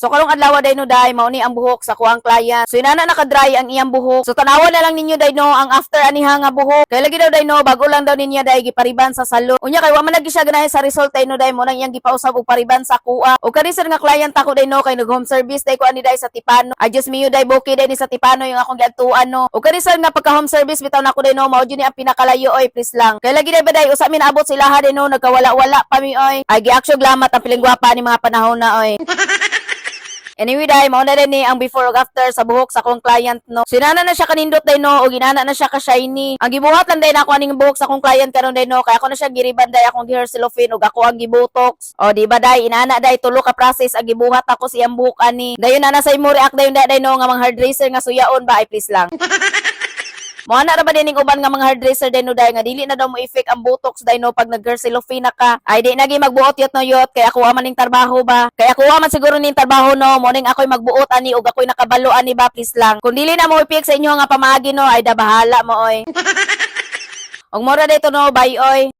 So karong adlaw day no, day, mao ni ang buhok sa akuang client. So inana naka-dry ang iyang buhok. So tanawa na lang ninyo day no ang after aniha nga buhok. Kay lagi daw day no, bago lang daw ninya day gipariban sa salon. Unya kay wa man lagi siya ganahan sa result day no day, mo nang iyang gipausab og pariban sa kuha. Og kani sir nga client ako day no, kay nag home service day ko ani day sa Tipano. Ay Diyos mio day, buki day ni sa Tipano yung akong giadtuan no. Og kani sir nga pagka home service bitaw nako day no, mao jud ni ang pinakalayo oy, please lang. Kay lagi day ba day usa mi naabot sila day no, nagkawala-wala pa mi oy. Ay giaksyo lamat ang piling gwapa ni mga panahon na oy. Anyway, day, mao na din ni ang before ug after sa buhok sa akong client no. So inana na siya kanindot day no, ug inana na siya ka shiny. Ang gibuhat lang day nako aning buhok sa akong client karon day no, kay ako na siya giriban day, akong gi-hair cellophane ug ako ang gibotox. O di ba day, inana day tulo ka process ang gibuhat ako sa iyang buhok ani. Dayon na sa imo react dayon day no nga mga hairdresser nga suyaon ba, ay please lang. Mo ana ra ba dining uban nga mga hairdresser din no day nga dili na daw mo effect ang botox day no pag nag cellophane na ka. Ay di nagi magbuot yot no yot kay ako man ning trabaho ba. Kay ako man siguro ning trabaho no, mo ning ako'y magbuot ani ug ako'y nakabalo ani ba, please lang. Kung dili na mo effect sa inyo nga pamaagi no, ay da bahala mo oy. Ug mora dito no, bye oy.